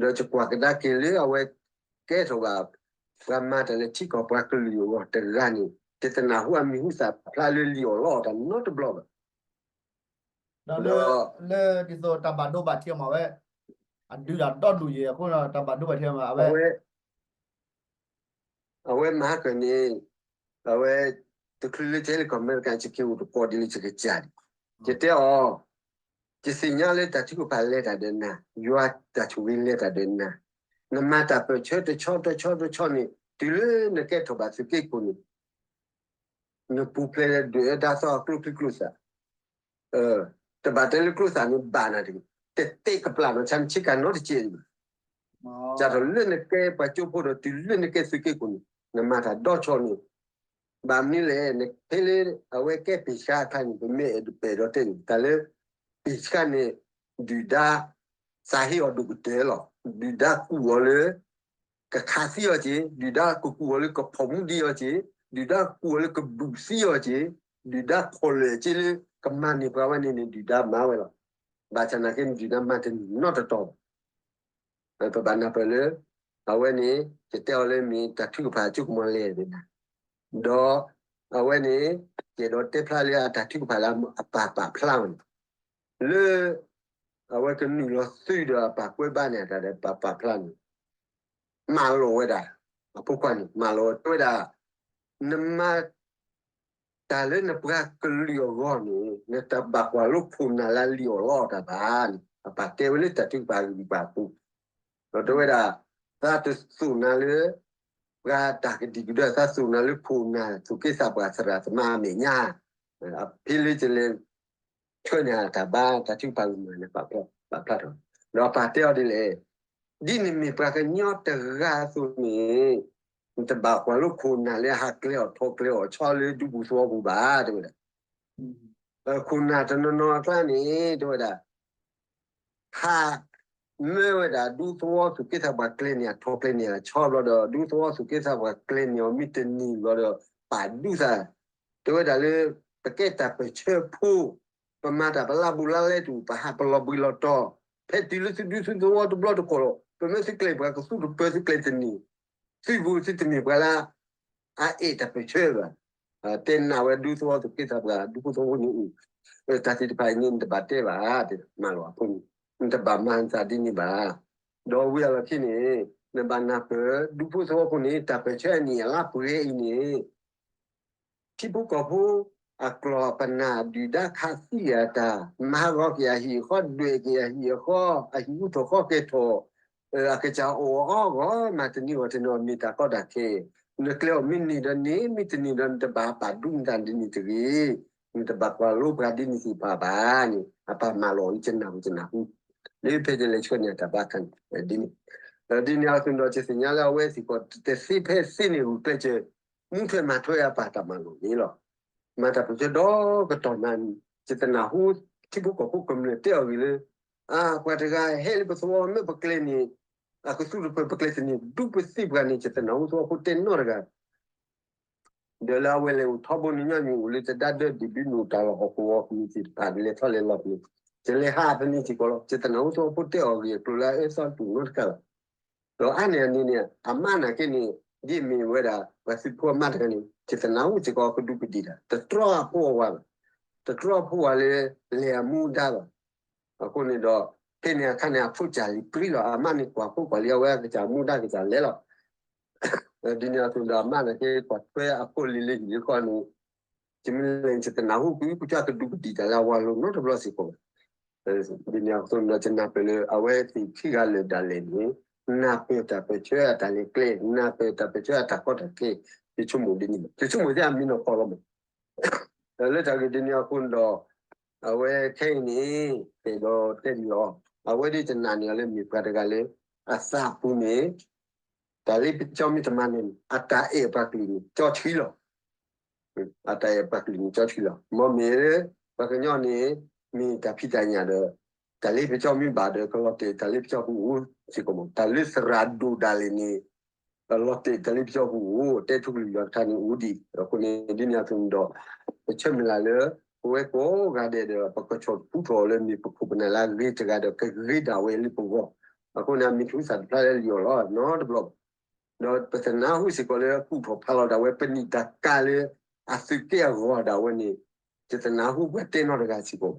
ဒီးယကွၢ်ကဒါက့ၤလၢအဝဲကဲထီၣ်ဘၣ် ပှၤမၤတၢ်လၢထံကီၢ်ပှၤကလုာ်အဂီၢ်တဂၤန့ၣ် ယတနၢ်ဟူအမံၤဟူသၣ်ဖျါလၢလံၣ်အီၣ်လီအီၣ်တၢ်နီတဘျီဘၣ်. ဒီးလၢ လၢဒ်သိးတၢ်ဘၣ်ဒိဘၣ်ထံးအီၤမးဝဲ အဒုးတၢ်ဒီဒူၣ်ယဲၢ်အဃိဒီး တၢ်ဘၣ်ဒိဘၣ်ထံးအီၤမး အဝဲ အဝဲမၤဟါကၢၢ်န့ၣ် အဝဲ တချုးလၢယဟဲလၢကီၢ်အမဲရကၤ ယက့ၤအိၣ်တကိးဒ်လၢယကစၢ်န့ၣ် ယတဲအီၤ ယသ့ၣ်ညါလၢတၢ်ထုကဖၣ်လဲၤတၢ်ဒီးနၤ, ယွၤတၢ်ဆိၣ်ဂ့ၤလဲၤတၢ်ဒီးနၤ, နမၤတၢ်ပၢၢ်ဆၢတဆီတဆီတဆီန့ၣ် တုၤလၢနကဲထီၣ်ဘၣ်သုးက့ခိၣ်န့ၣ် နပူၤဖျဲးဒွဲၣ်အၢဒါသီအကျိချံကျိသၣ် တဘၣ်တဲလၢကျိသၣ်န့ၣ်ဘၣ်နၤတဂ့ၤ, တတဲကပျၢ်နီၢ်ဆါနဆ့ကၤနီတစဲးဒံးဘၣ်. ကၢ်ထီၣ်လၢနကဲပှၤကၠိဖိဒီးတုၤလၢနကဲသုးက့ခိၣ်န့ၣ် နမၤတၢ်ဒီဆီန့ၣ် ဘၣ်မနုၤလဲၣ် နဖဲလၢအဝဲကဲပ့ၢ်ဆှါအခါန့ၣ် ပမ့ၢ်အဲၣ်ဒိးပဲာ်ဒီးတဲန့ၣ် တၢ်လၢ ပ့ၢ်ဆှါန့ၣ် ဒုၣ်ဒါ သးဟ့အီၤဒိၣ်ကတၢၢ်လီၤ. ဒုၣ်ဒါကူၣ်အီၤလၢ ကခးသံအီၤက့ၤ, ဒုၣ်ဒါကကူၣ်အီၤလၢကဖီၣ်မူဒံးအီၤက့ၤ, ဒုၣ်ဒါကူၣ်အီၤလၢကဘုးသံအီၤက့ၤ, ဒုၣ်ဒါခီၣ်လၢာ်က့ၤလၢကမၤန့ၢ်ပှၤဝဲန့ၣ်န့ၣ် ဒုၣ်ဒါမၤဝဲလီၤ. ဘၣ်ဆၣ်နာ်က့န့ၣ် ဒုၣ်ဒါမၤတန့ၢ်နီတတီၤဘၣ်. ပဘၣ်နၢ်ပၢၢ်လၢ အဝဲန့ၣ် ယတဲအီၤလၢမ့ၢ်တၢ်ထုကဖၣ်အစိကမီၤလဲၣ်န့ၣ်, ဒီးအဝဲန့ၣ် ယအဲၣ်ဒိးတဲဖျါလၢအတၢ်ထုကဖၣ်လၢအပၢ်ပာ်ဖျါဝဲန့ၣ် လၢ အဝဲကနုာ်လီၤသုးဒီးအပၢ်ကွဲးဘါန့ၢ်အတၢ်ဒီးပၢ်ပာ်ဖျါန့ၣ် မၢလီၤဝဲဒၣ် အဖိခွါန့ၣ် မၢလီၤဝဲ တဲဝဲဒၣ် နမၤ တၢ်လၢနပှၤကလုာ်အဂီၢ်န့ၣ် နတဘၣ်ကွၢ်လိခိၣ်နၢ်လၢအလံၣ်အီၣ်လီအီၣ်တၢ်ဘၣ်န့ၣ် အပၢ်တဲဝဲလၢတၢ်ထုကဖၣ်အဂံၢ်အဘါအပူၤ, ဒီးတဲဝဲဒၣ် သးတသိၣ်နၤလၢ ပှၤတၢ်ကဒံကဒါ သးသိၣ်နၤလၢခိၣ်နၢ် သူၣ်က့သးပှၢ်သရၣ်သမါအမဲာ်ညါ, အဖဲလၢယလဲၤ ဆှၢန့ၢ်တၢ်ဘါ တၢ်ထုကဖၣ်ဂ့ၢ်မုၢ်န့ၣ် ပာ်ဖျါထီၣ်, ဒီးပၢ်တဲအီၤဒ်လဲၣ်, ဒ်နမ့ၢ်ပှၤကညီတဂၤအသိးန့ၣ် နတဘၣ်ကွၢ်လိခိၣ်နၢ်လၢအဟးကျဲအီၣ်ထီၣ်ကျဲအီၣ်ဆီလၢဒူပူၤသဝီပူၤဘၣ် တဲဝဲဒၣ် ခိၣ်နၢ်တနီၤနီၤအကျါန့ၣ် တဲဝဲဒၣ် ဟး မၢဝဲဒၣ်ဒူသဝီသူၣ်က့သးပှၢ်ကျဲန့ၣ် အထီၣ်ကျဲန့ၣ်အဆီဘျီဒီး ဒူသဝီသူၣ်က့သးပှၢ်ကျဲန့ၣ်အီၤမ့ၢ်တန့ၢ်ဘျီဒီး ပာ်ဒူသး တဲဝဲဒၣ်လၢ ပကဲတၢ်ပၢၢ်ဆၢဖိ ပမၤတၢ်ပလါဘူးလါလဲတအိၣ် ပဟးပလီၤဘှံးလီၤတီၤ ဖဲတုၤလၢသုဒူသုသဝီတဘျီတခီၣ်လီၤ ပမ့ၢ်သုကျဲပှၤကသူၣ်တပၢၤသုကျဲတန့ၢ် သုပူၤသုတမ့ၢ်ပှၤလၢ အအဲၣ်တၢ်ပၢၢ်ဆၢဘၣ်. တဲနၢ်ဝဲဒူသဝီသူၣ်က့သးပှၢ် ဒူဖိသဝီဖိန့ၣ်အိၣ် တၢ်သ့ၣ်တဖၣ်အံၤန့ၣ် နတဘၣ်တဲဘၣ် တဲမၢလီၤအဖိန့ၣ် နတဘၣ်မၤနသးဒ်န့ၣ်ဘၣ်. ဒီးဝံၤအလီၢ်ခံန့ၣ် နဘၣ်နၢ်ပၢၢ် ဒူဖိသဝီဖိန့ၣ် တၢ်ပၢၢ်ဆၢအနံၣ်အလါပှဲၤအံၤန့ၣ် ထံဖိကီၢ်ဖိ အကျီၢ်ပနၢ်ဒုၣ်ဒါခးသံအတၢ် မၤဟးဂီၤက့ၤအဟံၣ်အဃီ ဒွဲၣ်က့ၤအဟံၣ်အဃီ အဟံၣ်အူထီၣ်ဃီကဲၤထီၣ် အကစၢ်အိၣ်အီၤအဂီၢ် မၤတနံၤဂီၢ်တနံၤ မ့ၢ်တၢ်ကီတၢ်ခဲ နကျဲအီၤမ့ၢ်န့ၢ်ဒီးန့ၢ် မ့ၢ်တန့ၢ်ဒီး နတဘၣ်ပာ်ဒူနသးဒ်န့ၣ်တဂ့ၤ နတဘၣ်ကွၢ်လိပှၤဒ်န့ၣ်သ့ၣ်တဖၣ်ဘၣ်န့ၣ် အပၢ်မၢလီၤအံၤ ယနၢ်ဟူ ယနၢ်ဟူ လၢဖဲယလဲၤဆှၢန့ၢ်အတၢ်ဘါခါန့ၣ် ဒ်န့ၣ် ဒ်န့ၣ်အသိးဒီး ယသ့ၣ်ညါလၢအဝဲစ့ၢ်ကီး တသ့ဖဲသ့န့ၣ် ဂုာ်ကျဲးစၢး မူထွဲမၤထွဲအပၢ်တၢ်မၤလိာ်န့ၣ်လီၤ. မၤတၢ်ပၢၢ်ဆၢဒီကတီၢ်နၤန့ၣ် ယတနၢ်ဟူ ထံဖိကီၢ်ဖိကမျၢၢ်တဲအီၤဂ့ၤလၢ အါ ပှၤတဂၤဟဲလၢပသဝီမ့ၢ်ပကျဲန့ၣ် အကသူၣ်တပၢၤပကျဲတန့ၢ် ဒူပသံပှၤန့ၣ် ယတနၢ်ဟူသဝီဖိတဲနီတဂၤ ပ ဒီးလၢအဝဲလဲၤအိၣ်ထီဘိန့ၣ် ညီနုၢ်အိၣ်လၢတဒါဒၢဒံးဘုနူၢ်တၢ်လီၢ်ဟီၣ်ကဝီၤကမံၤသ့ၣ်တဖၣ် လဲၤထီၣ်လဲၤလီၤန့ၣ် ယလဲၤဟးဖဲန့ၣ်စ့ၢ်ကီးလီၤ. ယတနၢ်ဟူတၢ်အိၣ်ဖှိၣ်တဲအီၤဂ့ၢ်အကျိၤလၢအအၢသီတူၢ်နီတခါဘၣ်. ဒီးအါန့ၢ်အန့ၣ်န့ၣ် အမါနာ်က့န့ၣ် ဒ်အမ့ၢ်ဝဲဒၣ် ပှၤသုးဖိအမါတဂၤန့ၣ် ယတနၢ်ဟူစ့ၢ်ကီးကဒူးကဒံးတၢ် တတြီအဖိအဝၤဘၣ်. တတြီအဖိအဝၤလၢ လဲၤအမူဒါဘၣ်. အဃိန့ၣ်ဒီး ဖဲန့ၣ်အခါန့ၣ် အဖိကၢ်လံၤပြံလီၤ. အမါန့ၣ်ကွၢ်ဖိကွၢ်လံၤ အဝဲအကစၢ်မူဒါကစၢ်လဲၤလီၤ. ဒ်န့ၣ်အသိးဒီး အမါန့ၣ်က့ ကွၢ်ထွဲအဖိလံၤလၢဟံၣ်လၢဃီန့ၣ် ယမ့ၢ်လဲၤ ယတနၢ်ဟူကွံာ် ပကၢ်ကဒူးကဒံးတၢ်လၢအဝၤလိၤနီတဘျီစ့ၢ်ကီးဘၣ်. ဒ်န့ၣ်အသိးဒီး ယနၢ်ပၢၢ်လၢ အဝဲသ့ၣ်ခံဂၤလၢာ်ဒၣ်လဲာ်န့ၣ် နၢ်ပၢၢ်တၢ်ပၢၢ်ဆၢအတၢ်လဲၤကျဲ, နၢ်ပၢၢ်တၢ်ပၢၢ်ဆၢအတၢ်ကီတၢ်ခဲ, ယဆိကမိၣ်ဒ်န့ၣ်, ယဆိကမိၣ်သ့ၣ်အမံၤနီၢ်ကီၢ်လီၤမး. လၢတၢ်ဂ့ၢ်ဒ်န့ၣ်အဃိန့ၣ်ဒီး အဝဲခဲအံၤန့ၣ် ကဲဒီးတဲဒ်လီၤ. အဝဲဒ်ယနာ်န့ၢ်အီၤလၢမ့ၢ်ပှၤတဂၤလၢ အသးပူၤန့ၣ် တၢ်လ့ပစီမ့ၢ်တမၤန့ၣ် အတၢ်အဲၣ်ပှၤကလုာ်န့ၣ် ကၠီဆှံလီၤ. အတၢ်အဲၣ်ပှၤကလုာ်န့ၣ် ကၠီဆှံလီၤ. မ်မ့ၢ်လၢ ပှၤကညီန့ၣ် မ့ၢ်တၢ်ဖံးတၢ်ညၣ်ဒီး တၢ်လ့ပစီမ့ၢ်ဘၣ်ဒီး ကလီၤတဲာ်တၢ်လ့ပစီပူၤအိၣ်စ့ၢ်ကီးမး. တၢ်လၢသရၣ်ဒိၣ်ဒၣ်လဲာ်န့ၣ် လီၤတဲာ်တၢ်လ့ပစီပူၤအိၣ်, တဲထူကလုၢ်ယွၤကထါန့ၣ်အိၣ်ဒံး. အဃိန့ၣ် ဒ်န့ၣ်အသိးန့ၣ်ဒီး ပဆၢမုၢ်လၢ်လၢ ပဝဲကိးဂၤဒဲးဒီး ပကဆီၣ်ထူထီၣ်လၢမ့ၢ်ပခိၣ်ပနၢ်လၢအဂ့ၤတဂၤဒီး ကဂ့ၤဒၣ်ဝဲလၢပဂီၢ်. အဃိန့ၣ် အမ့ၢ်ထူသၣ်တဖျါလၢလံာ်အီၣ်လီၤ နီတဘျီဘၣ်. ဒီးပတနၢ်ဟူစ့ၢ်ကီးလၢကူၣ်ထီၣ်ဖးလီၤဒၣ်ဝဲ ပနံာ်တၢ်ကါလၢ အသုးက့အဂီၤဒၣ်ဝဲန့ၣ် ယတနၢ်ဟူပှၤတဲနီတဂၤစ့ၢ်ကီးဘၣ်.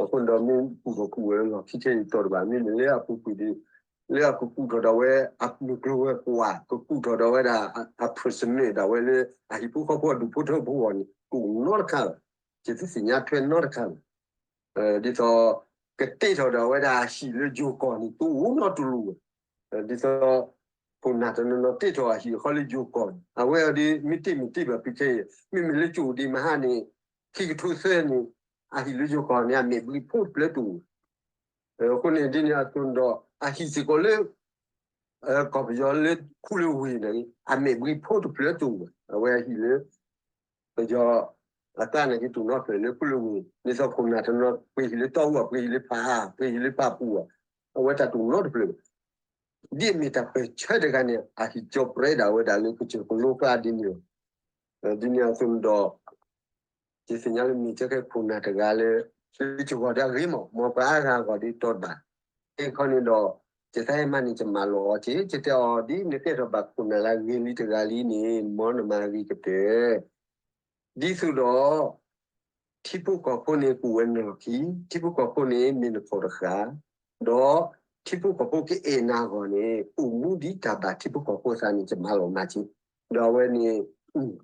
အဃိန့ၣ်ဒီး မ့ၢ်ကူၣ်ထီၣ်ကူၣ်ဝဲလီၢ်ခံခဲအံၤတီၢ်တဘၣ် မ့မ့ၢ်လၢအပူၤကွံာ်ဒီး လၢအကကူၣ်ထီၣ်ဒၣ်ဝဲ အမုၢ်ကျိၤဝဲၤကွာ် ကကူၣ်ထီၣ်ဒၣ်ဝဲဒၣ် အ personal ဒၣ်ဝဲလၢ အဟံၣ်ဖိဃီဖိအဒူၣ်ဖိထၢဖိအဂီၢ်န့ၣ် ကူၣ်နီတခါဘၣ်. ယတသ့ၣ်ညါထွဲနီတခါဘၣ်. ဒ်သိး ကတ့ထီၣ်ဒၣ်ဝဲဒၣ်အဟံၣ်လၢယိၤကီၢ်န့ၣ် တအိၣ်နီတလူၤဘၣ်. ဒ်သိး ခိၣ်နၢ်တနီၤနီၤတ့ထီၣ်အဟံၣ်အဃီလၢယိၤကီၢ်န့ၣ် အဝဲအီၤဒီး မ့ၢ်တ့မ့ၢ်တ့ဘၣ်ဖုခဲအံၤ မ့မ့ၢ်လၢကၠိၣ်ဒံးမဟါန့ၣ် ခံကထိသၢန့ၣ် အဟံၣ်လၢယိၤကီၢ်န့ၣ် အမဲာ်ဘှံးဖိတဖျၢၣ်တအိၣ်ဘၣ်. အဃိန့ၣ် ဒ်န့ၣ်အသိးန့ၣ်ဒီး အဟံၣ်စ့ၢ်ကီးလၢ ကီၢ်ပယီၤလၢခူလၢဝ့ၢ်န့ၣ် အမဲာ်ဘှံးဖိတဖျၢၣ်တအိၣ်ဘၣ်. အဝဲအဟံၣ်လၢ ပယီၤအကျါန့ၣ်က့ၤတူၢ်နီတဖျၢၣ်လၢခူလၢဝ့ၢ် ဒ်သိးခိၣ်နၢ်တနီၤ ပှ့ၤဟံၣ်လၢတီအူအပှ့ၤဟံၣ်လၢဖးအါ ပှ့ၤဟံၣ်လၢဖးပူၤအီၤ အဝဲတၢ်တူၢ်နီတဖျၢၣ်ဘၣ်. ဒ်အမ့ၢ်တၢ်ပၢၢ်ဆၢတဂၤန့ၣ် အဟံၣ်ကၠီပရဲဒၣ်ဝဲဒၣ်လၢကစၢၢ်ကလိဖျါဒ်န့ၣ်လီၤ. ဒ်န့ၣ်အသိးန့ၣ်ဒီး ယသ့ၣ်ညါလၢမ့ၢ်ကဲခဲခိၣ်နၢ်တဂၤလၢ လၢယဂီၢ်ဒီးအဂ့ၤမး မ်ပှၤအါဂၤအဂီၢ်ဒီးတီၢ်တဘၣ်. အဃိန့ၣ်ဒီး ယသးဟဲမၤန့ၣ် ယမၤလိာ်အီၤက့ၤ ယတဲအီၤ ဒ်နကဲထီၣ်ဘၣ်ခိၣ်နၢ်လၢအဂ့ၤလံတဂၤလံန့ၣ် မ်နမၤဂ့ၤကတၢၢ် ဒ်သိးဒီး ထံဖိကီၢ်ဖိန့ၣ်ကူၣ်ဝဲနလီၢ်ခံ, ထံဖိကီၢ်ဖိန့ၣ်မ့ၢ်နခိၣ်တဃာ်, ဒီးထံဖိကီၢ်ဖိကအဲၣ်နၤအဂီၢ်န့ၣ် အိၣ်မူဒ်တၢ်ဘၣ်ထံဖိကီၢ်ဖိအသးန့ၣ် ယမၤလိာ်မၤက့ၤ. ဒီးအဝဲန့ၣ်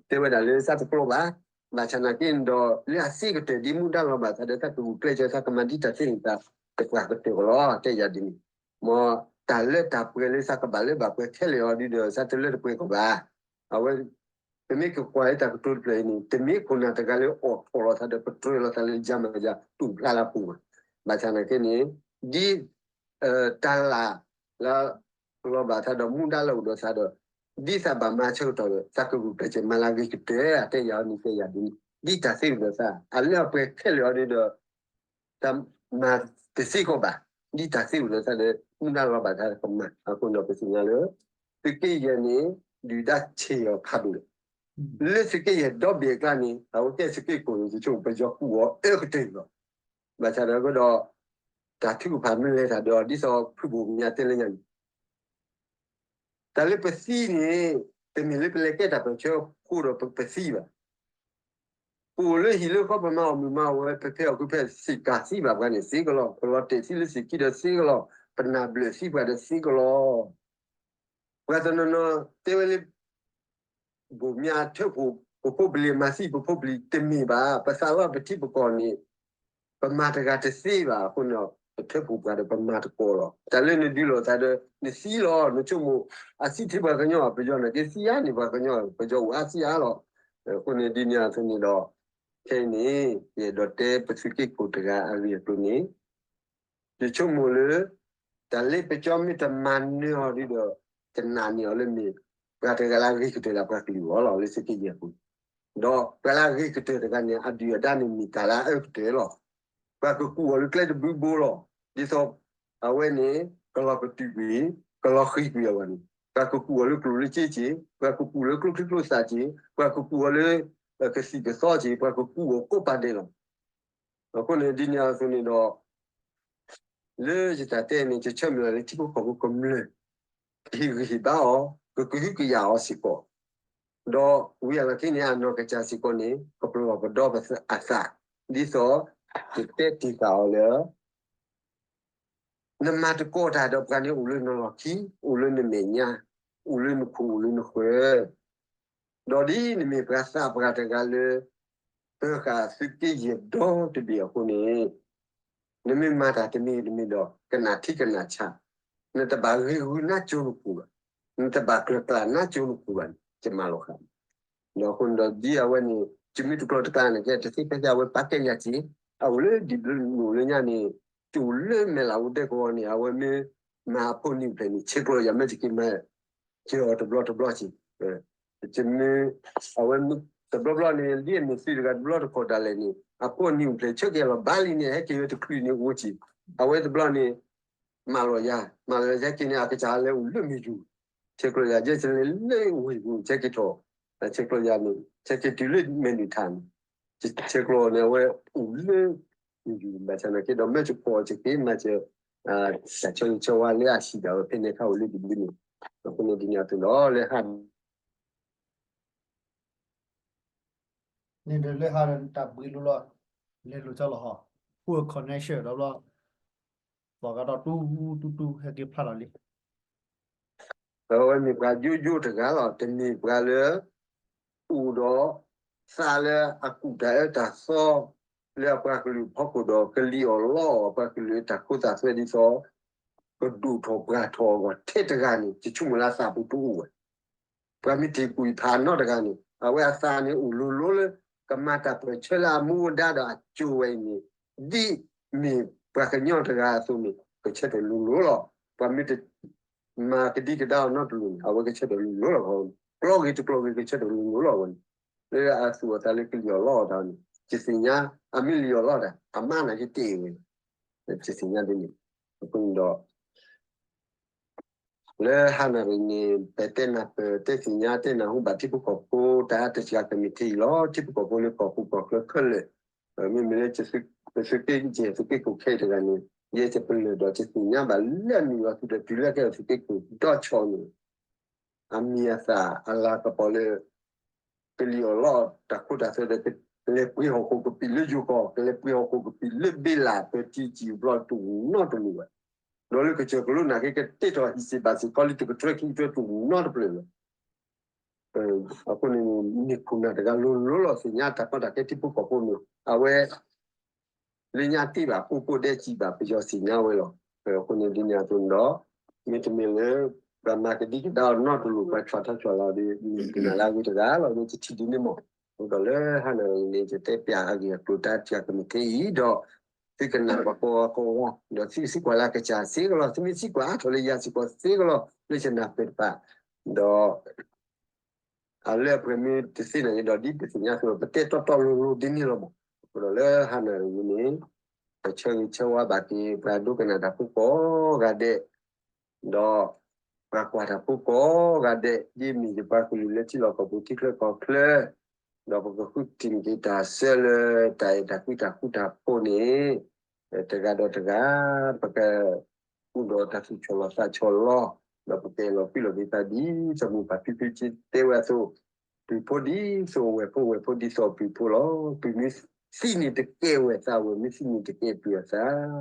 တဲဝဲဒၣ်လၢသးတကျိဘၣ်, ဘၣ်ဆၣ်နာ်က့န့ၣ်ဒီး လၢအသ့ကတၢၢ်ဒ်မူဒါလီၤဘၣ်သးဒီး သးကဂုာ်ကျဲးစၢး သးကမၤဒ်တၢ်သ့န့ၣ် သးတပှၢ်ကတၢၢ်ကလီၤ တဲယၤဒ်န့ၣ်, မ်တၢ်လၢတၢ်ပှဲၤလၢသးကဘၣ်လၢဘၣ်ပှဲၤခဲလၢာ်အီၤဒ်ဒီး သးတလၢတပှဲၤကီးဘၣ်. အဝဲ ပမ့ၢ်ကကွၢ်လၢတၢ်ကတိၤတဖျၢၣ်အံၤန့ၣ် တမ့ၢ်ခိၣ်နၢ်တဂၤလၢအိးထီၣ်လီၤသးဒီး ပတြၢၤလီၤသးလၢယၤမၤယၤ တူၢ်ဖျါလၢအပူၤဘၣ်. ဘၣ်ဆၣ်နာ်က့န့ၣ် ဒ် တၢ်လၢ လၢလီၤဘၣ်သးဒီးမူဒါလၢအိၣ်ဒီးသးဒီး ဒ်သးဘၣ်မၤဆၢကတီၢ်ဒီး သးကဂုာ်ကျဲးစၢးမၤလၢအဂ့ၤကတၢၢ် တဲယၤအီၤန့ၣ် တဲယၤဒ်န့ၣ် ဒ်တၢ်သ့အိၣ်ဒီးသး အလၢအပှဲၤခဲလၢာ်အီၤဒ်ဒီး တၢ်မၤတသ့ကီးဘၣ်, ဒ်တၢ်သ့အိၣ်ဒီးသးဒီး မူဒါလီၤဘၣ်သးကမၤ အဃိန့ၣ်ဒီး ပသ့ၣ်ညါလၢ သုးက့ယဲၢ်န့ၣ် ဒုၣ်ဒါဆံးအီၤဖးဒိၣ်လီၤ. လၢသုးက့ယဲၢ်ဒီဘ့ၣ်အကျါန့ၣ် အဝဲကဲသုးက့ခိၣ်န့ၣ် ယဆိကမိၣ်ပယီၤကူၣ်အီၤအၢကတၢၢ်လီၤ. ဘၣ်ဆၣ်ဒီးအဃိဒီး တၢ်ထုကဖၣ်မ့ၢ်လဲၤတၢ်ဒီး ဒ်သိးဖုဘိၣ်မၠးတဲလၢညါန့ၣ် တၢ်လၢပသံန့ၣ် တမ့ၢ်လၢပလဲၤကဲတၢ်ပၢၢ်ဆၢအဃိဒီးပသံဘၣ်. ပအိၣ်လၢဟံၣ်လၢဃီ ပမၤအီၣ်မုၢ်မၤအီၣ်ဝဲ ပဖဲအီၣ်ကုဖဲ စ့ၢ်ကးသံဘၣ်ပှၤန့ၣ်သ့ကလီၤ, ပလီၤတဲာ်သံလၢသ့ၣ်ခံဒီးသ့ကလီၤ, ပနၢ်ဘျၢၣ်သံပှၤဒီးသ့ကလီၤ. ပှၤတနီၤနီၤတဲဝဲလၢ ဘိၣ်မၠးထၢဖှိၣ်ပဖိပလံၤ မၤသံပဖိပလံၤ တမ့ၢ်ဘၣ်. ပသးလီပထံပကီၢ်န့ၣ် ပမၤတဂၤတသ့ဘၣ်. အဃိန့ၣ် ပထၢဖှိၣ်ပှၤဒီးပမၤတကိးလီၤ. တၢ်လၢနဒုးလိာ်သးဒီး နသံလီၤ. နဆိကမိၣ် အသံထဲပှၤကညီ ပယီၤနာ်က့သံအါန့ၢ်ပှၤကညီ ပယီၤအိၣ်အါသံအါလီၤ. အဃိန့ၣ်ဒ်န့ၣ်အသိးန့ၣ်ဒီး ခဲအံၤန့ၣ် ယအဲၣ်ဒိးတဲပသုးက့ခိၣ်တဂၤအဂ့ၢ်အကျိၤန့ၣ် ယဆိကမိၣ်လၢ တၢ်လၢပကၠီမ့ၢ်တမၤနၢၤအီၤဒ်ဒီး တနာ်န့ၢ်အီၤလၢမ့ၢ် ပှၤတဂၤလၢအဂ့ၤကတၢၢ်လၢပှၤကလုာ်အဂီၢ်လီၤ လၢသုးက့ယဲၢ်အပူၤ, ဒီးပှၤလၢအဂ့ၤကတၢၢ်တဂၤန့ၣ် အဒုၣ်အဒါန့ၣ်မ့ၢ်တၢ်လၢအအၢကတၢၢ်လီၤ. ပှၤကကူၣ်အီၤလၢကျဲတဘျုးဘိလီၤ. ဒ်သိး အဝဲန့ၣ် ကလီၤကတုာ်ကွံာ် ကလီၤဃံၤကွံာ်အဂီၢ်န့ၣ် ပှၤကကူးအီၤလၢကျိၣ်လၢစ့က့ၤ, ပှၤကကူးအီၤလၢကျိချံကျိသၣ်က့ၤ, ပှၤကကူးအီၤလၢ ကသံၣ်ကသီက့ၤ, ပှ�ၤကကူးအီၤကိးပၤဒဲးလီၤ. အဃိန့ၣ် ဒ်န့ၣ်အသိးန့ၣ်ဒီး လၢယတၢ်တဲန့ၣ် ယဆၢမုၢ်လၢ်လၢထံဖိကီၢ်ဖိကမျၢၢ် ကဟ့ၣ်ဂံၢ်ဟ့ၣ်ဘါအီၤ, ကကဟုကယာ်အီၤစ့ၢ်ကီး, ဒီးဝံၤအလီၢ်ခံန့ၣ် အနီၢ်ကစၢ်စ့ၢ်ကီးန့ၣ် ကပလီၢ်ပဒီပသးအသး, ဒ်သိး ယတဲတ့ၢ်ဃာ်အီၤလၢ နမၤသကိးတၢ်ဒီးပှၤန့ၣ် အိၣ်လၢနလီၢ်ခံ, အိၣ်လၢနမဲာ်ညါ, အိၣ်လၢနခိၣ်အိၣ်လၢနဃၢၤ, ဒီးဒ်နမ့ၢ်ပှၤသးပှၢ်တဂၤလၢ ပၢၤဃာ်သုးက့ယဲၢ်ဒီတဘ့ၣ်အဃိန့ၣ်, နမ့ၢ်မၤတၢ်တမံၤတမံၤဒီး ကနၣ်ထံကနၣ်ဆး, နတဘၣ်ဂ့ၤဂုာ်နါစိၤနခိၣ်ဘၣ်, နတဘၣ်ကျၢၤကျၢ်နါစိၤနခိၣ်ဘၣ်န့ၣ် ယမၤလိာ်ဃာ် ဒီးအဃိန့ၣ်ဒီးဒ်အဝဲန့ၣ် ယမ့ၢ်တကျိၤတကျဲန့ၣ် ကဲတသ့ဖဲသ့ အဝဲပာ်ကဲယၤစ့ၢ်, အအိၣ်လၢဒံၣ်ဘျၢနုာ်လၢညါန့ၣ်, တအိၣ်လၢမဲာ်လးအိၣ်ဒဲကဝီၤန့ၣ် အဝဲမ့ၢ်မၤအဖိနံၣ်အိၣ်ဖျဲၣ်န့ၣ် ဆဲးကျိးယၤမ့ၢ်ယက့ၤမၤ က့ၤအီၤတဘျီတဘျီစ့ၢ်, မ့ၢ် အဝဲတဘျီဘျီန့ၣ် ဒ်အမ့ၢ်သုးတဂၤတဘျီတခီၣ်ဒၣ်လဲာ်န့ၣ် အဖိနံၣ်အိၣ်ဖျဲၣ်ဆၢက့ၤလီၤဘၣ်လံန့ၣ် ဟဲက့ၤဝဲတချုးန့ၣ်အိၣ်စ့ၢ်, အဝဲတဘျီန့ၣ် မၢလီၤယၤ, မၢလီၤယၤဟဲက့ၤန့ၣ် အကစၢ်လၢအိၣ်လၢမုၢ်ယူၤ, ဆဲးကျိးယၤ ယဲၢ်စလဲၤလၢဝ့ၢ်ပူၤ ဆဲးက့ၤထီၣ်, ဆဲးကျိးယၤန့ၣ် ဆဲးက့ၤတုၤလၢမဲာ်နုာ်ထးန့ၣ်, ဆဲးကျိးန့ၣ် အဝဲအိၣ်လၢမုၢ်ယူၤ ဘၣ်ဆၣ်နာ်က့ဒီး မ့ၢ်တကိးအီၤတက့ၢ် မၤစၢၤ တၢ်ဆၢဂ့ၤဆၢဝါလၢအဟံၣ်ဒၣ်ဝဲဖဲန့ၣ်အခါအိၣ်လၢဒံၣ်ဘျၢန့ၣ်, အဃိန့ၣ်ဒ်န့ၣ်အသိးဒီးလၢဟါ န့ၣ်ဒီးလၢဟါဒီးတၢ်ဘှံးလိၤလီၤ, လဲၤလိာ်ကၠီလီၤဟီ, poor connection ဒီးဘျီ, သီၣ်ကဒီးတူတူတူဟဲက့ၤဖျါလီၤလံ. အဝဲမ့ၢ်ပှၤယိယိတဂၤလီၤ, တမ့ၢ်ပှၤလၢ အိၣ်ဒီး သးလၢအကူၣ်တၢ်အၢတၢ်သီ လၢအပှၤကလုာ်ဖီခိၣ်ဒီး ကလံၣ်အီၣ်လီအီၣ်အပှၤကလုာ်တၢ်ခိတၢ်သွဲဒ်သိး ကဒိၣ်ထီၣ်ပှၢ်ထီၣ်အဂီၢ်ထဲတဂၤန့ၣ် ယဆိကမိၣ်လၢအသးပူၤတအိၣ်ဝဲ ပှၤမ့ၢ်တ့ၢ်ကူၣ်အံၤဖးနီတဂၤန့ၣ် အဝဲအသးန့ၣ်အိၣ်လိၤလိၤလၢ ကမၤတၢ်ပၢၢ်ဆၢလၢအမူအဒါဒီးအစိၤဝဲအံၤန့ၣ် ဒ်မ့ၢ်ပှၤကညီတဂၤအသိးန့ၣ် ကဆၢထၢၣ်လိၤလိၤလီၤ. ပှၤမ့ၢ်တ မၤကဒံကဒါအီၤနီတလိၤန့ၣ် အဝဲကဆၢထၢၣ်လိၤလိၤလီၤ. ကျီဂ့ၤတကျီဂ့ၤကဆၢထၢၣ်လိၤလိၤလီၤဝဲန့ၣ် လၢအသူၣ်အသးလၢကလံၣ်အီၣ်လီအီၣ်တၢ်န့ၣ် ယသ့ၣ်ညါ အမ့ၢ်လံၣ်အီၣ်လီအီၣ်တၢ် အမါနာ်က့တ့ၢ်ဝဲ ယသ့ၣ်ညါဒ်န့ၣ် အဃိန့ၣ်ဒီး လၢဟါနၣ်ရံၣ်န့ၣ် ပတဲနၢ်ပၢၢ်တဲသ့ၣ်ညါတဲနၢ်ဟူဘၣ်ထံဖိကီၢ်ဖိ တၢ်အါတစှၤကမံးထံးအံၤလီၤ. ထံဖိကီၢ်ဖိလၢကီၢ်ပူၤကီၢ်ချၢခဲလၢာ် မ့မ့ၢ်လၢ သုးက့ကိးခဲအံၤတဂၤန့ၣ် ယဲယပလၢၢ်ဒီးယသ့ၣ်ညါဘၣ်လၢအမ့ၢ်အီၤသုဒီးတုၤလၢကဲသုးက့ကိးဒီဆီန့ၣ် အမံၤအသၣ်အလၤကပီၤလၢ ကလံၣ်အီၣ်လီအီၣ်တၢ်ခိတၢ်သွဲဒီး ကလဲၤပှ့ၤဟီၣ်ခိၣ်ကပံာ်လၢယိၤကီၢ် ကလဲၤပှ့ၤဟီၣ်ခိၣ်ကပံာ်လၢဘ့လး ပၢၤတံကံၢ်ဘျီတအိၣ်နီတလိၤဘၣ်. ဒီးလၢကစၢၢ်ကလိနၢ်က့ ကတ့ထီၣ်ဟံၣ်စ့ၢ်ဘၣ်စ့ၢ်ကီးလၢတကတြၢခံကတြၢတအိၣ်နီတဖျၢၣ်ဘၣ်. အဃိန့ၣ် မ့ၢ်ခိၣ်နၢ်တဂၤလိၤလိၤလီၤ သ့ၣ်ညါတၢ်ကီတၢ်ခဲထံဖိကီၢ်ဖိန့ၣ် အဝဲ လၢညါတ့ၢ်ဘၣ် ပိၢ်ပိၢ်ဒဲးစံးဘၣ်ပယီၤသ့ၣ်ညါဝဲလီၤ. အဃိန့ၣ်ဒ်န့ၣ်အသိးန့ၣ်ဒီး မ့တမ့ၢ်လၢ ပှၤမၤကဒံကဒါအီၤနီတလိၤ ပှၤဆီၣ်ထီၣ်ဆီၣ်လီၤဒီး မ့ၢ်ကနၣ်လၢအဂ့ၤတဂၤလီၤ မ့ၢ်တထံၣ်ဒ်န့ၣ်မး. အဃိဒီးလၢဟါနၣ်ရံၣ်န့ၣ် ယတဲပျးအဂ့ၢ်အကျိၤတၢ်တစှၤကမံးထံးအံၤဒီး သုကနၣ်ပှၤကိးဂၤကိးဂၤ ဒီးသုစံးကွၢ်လၢအကစၢ်စ့ၢ်ကီးလီၤ သုမ့ၢ်စံးကွၢ်အါထီၣ်လၢယၤစ့ၢ်ကီးစ့ၢ်ကီးလီၤ လၢယနၢ်ပၢၢ်တဖၣ် ဒီး အလၢအပှဲၤမ့ၢ်တသ့နာ်က့ဒီး ဒ်ပသ့ၣ်ညါအသိး ပတဲတီတီလိၤလိၤဒ်န့ၣ်လီၤမး. အဃိဒီးလၢဟါနၣ်ရံၣ်အံၤန့ၣ် ပဆၢဂ့ၤဆၢဝါဘၣ်က့ၤ ပှၤဒိကနၣ်တၢ်ဖိကိးဂၤဒဲး ဒီး ပှၤကွၢ်တၢ်ဖိကိးဂၤဒဲး ဒ်မ့ၢ်ယပှၤကလုာ်လၢထံလီၢ်ကီၢ်ပူၤထံချၢကီၢ်ချၢ ဒီးပကဃုထံၣ်န့ၢ်က့ၤတၢ်ဆၢလၢတၢ်အဲၣ်တၢ်ကွံတၢ်ဃူတၢ်ဖိးန့ၣ် တဂၤဒီးတဂၤ ပက အိၣ်ဒီးတၢ်သူၣ်ဆီၣ်လီၤသးဆီၣ်လီၤ ဒီးပကအဲၣ်လီၤကွံလီၤက့ၤသးဒ်စီၤမိၣ်ပၢ်ဖံဖုတဲဝဲအသိး, ပုၢ်ဖိဒ်သိးအဝဲၢ်ဖိ ဝဲၢ်ဖိဒ်သိးအပုၢ်ဖိလီၤ. ပုၢ်မ့ၢ်သံန့ၣ်တကဲဝဲၢ်သး ဝဲၢ်မ့ၢ်သံန့ၣ်တကဲပုၢ်အသး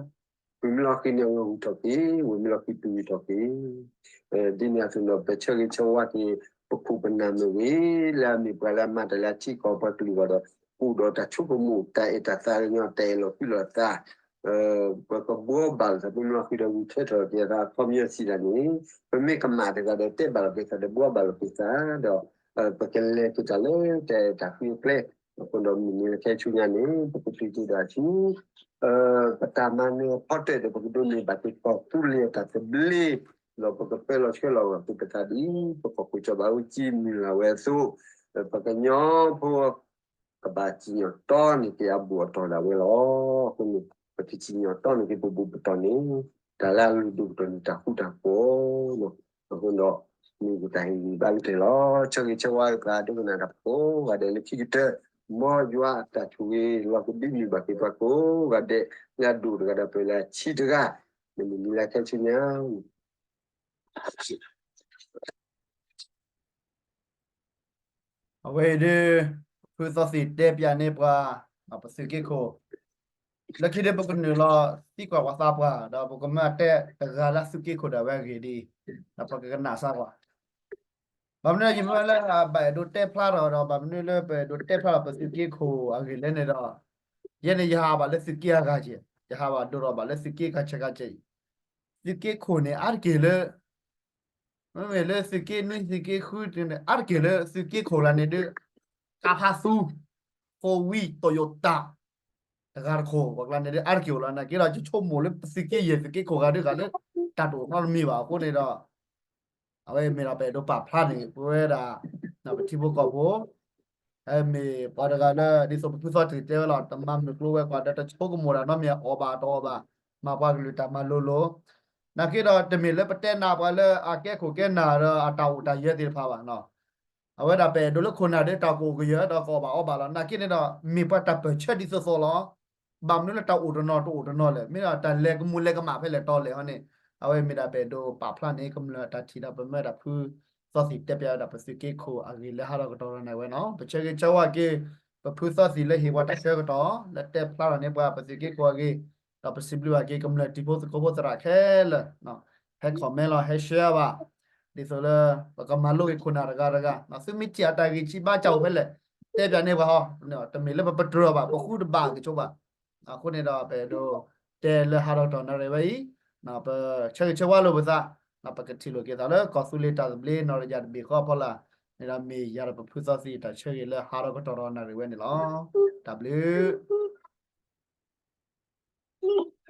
ပုၢ်မ့ၢ်လီၤဃံၤန့ၣ် ဝဲၢ်ဂုၤထီၣ်က့ၤ, ဝဲၢ်မ့ၢ်လီၤဃံၤ ပုၢ်ဂုၤထီၣ်က့ၤ. ဒ်န့ၣ်အသိးဒီး ပဆၢဂ့ၤဆၢဝါက့ၤ ပခိၣ်ပနၢ်မ့ၢ်ဂ့ၤ လၢအမ့ၢ်ပှၤလၢအမၤတၢ်လၢအထံကီၢ်ပှၤကလုာ်အဂီၢ်ဒီး အိၣ်ဒီးတၢ်ဆိကမိၣ် တၢ်အဲၣ်တၢ်သးကညီၤ တၢ်အဲၣ်လီၤကွံလီၤသး ပကဘှီဘၣ်လိာ်သး ပမ့ၢ်လီၤဃံၤဒီးဂုာ်ထွဲထီၣ်က့ၤအသး အခီပညီစံးတၢ်န့ၣ် ပမ့ၢ်ကမၣ်တဂၤဒီး တဲဘၣ်လိာ်က့ၤသးဒီး ဘှီဘၣ်လိာ်က့ၤသး ဒီး ပကလဲၤက့ၤတၢ်လၢတၢ်အဲၣ်တၢ်ကွံအကျဲ. အဃိဒီးမုၢ်နံၤလၢခဲဆူညါန့ၣ် ပကတုၤက့ၤဒီးဆူ ပတၢ်မၤနၢၤအဖီတၢၣ်ဒီး ပကဒိးန့ၢ်ဘၣ်က့ၤကီၢ်သူလ့ၤအတၢ်သဘျ့ ဒီးပကပၢလီၤဆှၢလီၤဂာ်က့ၤပသးဒ် ပကီၢ်ခိၣ်စီၤဘးအူကၠံမုၢ်လၢ်ဝဲအသိး, ပကညီဖိ ကဘၣ်စံၣ်ညီၣ်တီန့ၢ်က့ၤအဘူၣ်အတီၢ်ဒၣ်ဝဲလီၤ. အဃိန့ၣ် ပကစံၣ်ညီၣ်တီန့ၢ်က့ၤပဘူၣ်ပတီၢ်န့ၣ် တၢ်လၢအလုၢ်ဒိၣ်ပတီၢ်န့ၣ် တၢ်ဃူတၢ်ဖိးလီၤ. အဃိဒီး မ့ၢ်ယတၢ်ဟ့ၣ်ဂံၢ်ဘါကတၢၢ်လီၤ. ဆၢဂ့ၤဆၢဝါက့ၤပှၤဒိကနၣ်တၢ်ဖိကိးဂၤဒဲးလၢခံကတၢၢ်, မ်ယွၤအတၢ်ဆိၣ်ဂ့ၤလီၤကဒုးန့ၢ်ဘၣ်က့ၤပှၤကိးဂၤဒဲး, လၢအဒိၣ်တဂၤဒီးပှၤလၢအဆံးတဂၤ, မ့မ့ၢ်မံၤလၢခဲဆူညါ အဝဲအံၤဒ် ဖုသီသံၣ်တဲပၠးန့ၢ်ပှၤ ပသုးက့ခိၣ်, လၢခံဒ်ပကနုာ်လီၤသံကွၢ်ပှၤသးပှၢ် ဒီးပကမၢအတဲတဂၤလၢသုးက့ခိၣ်ဒၣ်ဝဲအဂ့ၢ်ဒ်အံၤ, ဒီးပကကနၣ်စၢ်ကွၢ် ဘၣ်မနုၤယမၢလၢဘၣ်အဲၣ်ဒိးတဲဖျါထီၣ်ဒီး ဘၣ်မနုၤလၢပအဲၣ်ဒိးတဲဖျါထီၣ်ပသုးက့ခိၣ်အဂ့ၢ်လဲၣ်န့ၣ်ဒီး, ယဲန့ၣ်ယဟးဘၣ်လၢသုးက့အဂၤက့ၤ, ယဟးဘၣ်ဒိၣ်ထီၣ်ဘၣ်လၢသုးက့ခါဆဲးခါဆဲးအံၤ, သုးက့ခိၣ်န့ၣ် အါတက့ၢ်လၢ မ့မ့ၢ်လၢသုးက့နွံသုးက့ဃုန့ၣ် အါတက့ၢ်လၢသုးက့ခိၣ်လၢန့ၣ်ဒ် ကါဖးသူ four wheel Toyota တဂၤတခိၣ် ပှၤကျါန့ၣ်ဒ်အါတက့ၢ်အိၣ်လီၤ. နာ်က့ဒီး ယဆိကမိၣ်လၢပသုးက့ယဲၢ်သုးက့ခိၣ်ဂၤဒ်ဂၤလၢ တၢ်တအိၣ်နီတမံၤဘၣ်အဃိန့ၣ်ဒီး အဝဲမ့ၢ်ဒီးပအဲၣ်ဒိးပာ်ဖျါန့ၣ် ပဝဲဒၣ် ပထံဖိကီၢ်ဖိ မ့ၢ်ပှၤတဂၤလၢ ဒ်သိးပဖုသီတံၢ်တဲဝဲလီၤ တမၤမုၢ်ကျိၤဝဲၤကွာ်ဒီးတဆိကမိၣ်တၢ်နီတမံၤ အီၣ်ဘၣ်တအီၣ်ဘၣ် မၤပှၤကလုာ်တၢ်မၤလိၤလိၤ, နာ်က့ဒီးတမ့ၢ်လၢပတဲနၤပှၤလၢအကဲခိၣ်ကဲနၢ်ဒီးအတၢ်အိၣ်တၢ်ယၢၤသ့ၣ်တဖၣ်ဘၣ်နီၤ, အဝဲဒၣ်ပအဲၣ်ဒိးလၢခိၣ်နၢ်ဒီးတၢ်ကအိၣ်ကယၢၤဒီးကအီၣ်ဘၣ်အီဘၣ်လီၤ. နာ်က့န့ၣ်ဒီး မ့ၢ်ပှၤတၢ်ပၢၢ်ဆၢဒ်သိးသိးလီၤ. ဘၣ်မနုၤလၢတၢ်အိၣ်တနီၤတအိၣ်တနီၤလဲၣ်, မ့ၢ်ဒီးတၢ်လဲၤကမူၤလဲၤကမၣ်ဖဲလဲၣ်တီလဲၣ်ဟီန့ၣ်, အဝဲမ့ၢ်ဒၣ်ပအဲၣ်ဒိးပာ်ဖျါန့ၣ် ကမျၢၢ်တၢ်ထံၣ်ဒီးပမၢတၢ်ဖုသီသံၣ်တဲပၠးဝဲဒၣ်ပသုးက့ခိၣ်အဂ့ၢ်လၢဟးထီၣ်ကတီၢ်ဒီးနၤဝဲနီၤ, ပဆၢဂ့ၤဆၢဝါက့ၤ ပဖုသီသံၣ်လၢဟ့ၣ်ပှၤတၢ်ဆၢကတီၢ် လၢတဲဖျါထီၣ်န့ၢ်ပှၤပသုးက့ခိၣ်အဂ့ၢ်, ဒီးပစံးဘျုးဘၣ်က့ၤကမျၢၢ်တံၤဖိသကိးဖိသရၣ်ခဲလၢာ် ဟဲ comment လီၤ ဟဲ share ဘၣ်, ဒ်သိးလၢ ပကမၤလိက့ၤခိၣ်နၢ်တဂၤတဂၤ, သုမ့ၢ်ထံၣ်အတၢ်ဂ့ၢ်ဆံးဘါစၢ်အိၣ်ဖဲလဲၣ်, တဲပၠးန့ၢ်ပှၤဟီ, တမ့ၢ်လၢပပတြၢၤဘၣ် ပဃုတဘၣ်ကဆိးဘၣ်, အဃိန့ၣ်ဒီးပအဲၣ်ဒိး တဲလၢဟးထီၣ်ကတီၢ်နၣ်ရံၣ်ဝဲအံၤ, ပဆၢဂ့ၤဆၢဝါလိာ်ပသး, ပကထံၣ်လိာ်က့ၤသးလၢကီၢ်သူလ့ၤတၢ်သဘျ့နီၣ်တယၢ်တဘ့ၣ်ဃီအဖီလာ်န့ၣ်ဒီး မ့ၢ်ယၤဒီးပဖုသီသံၣ်တၢ်ဆၢဂ့ၤလၢဟးထီၣ်ကတီၢ်ဒီးနၣ်ရံၣ်ဝဲန့ၣ်လီၤ. တၢ်ဘျုး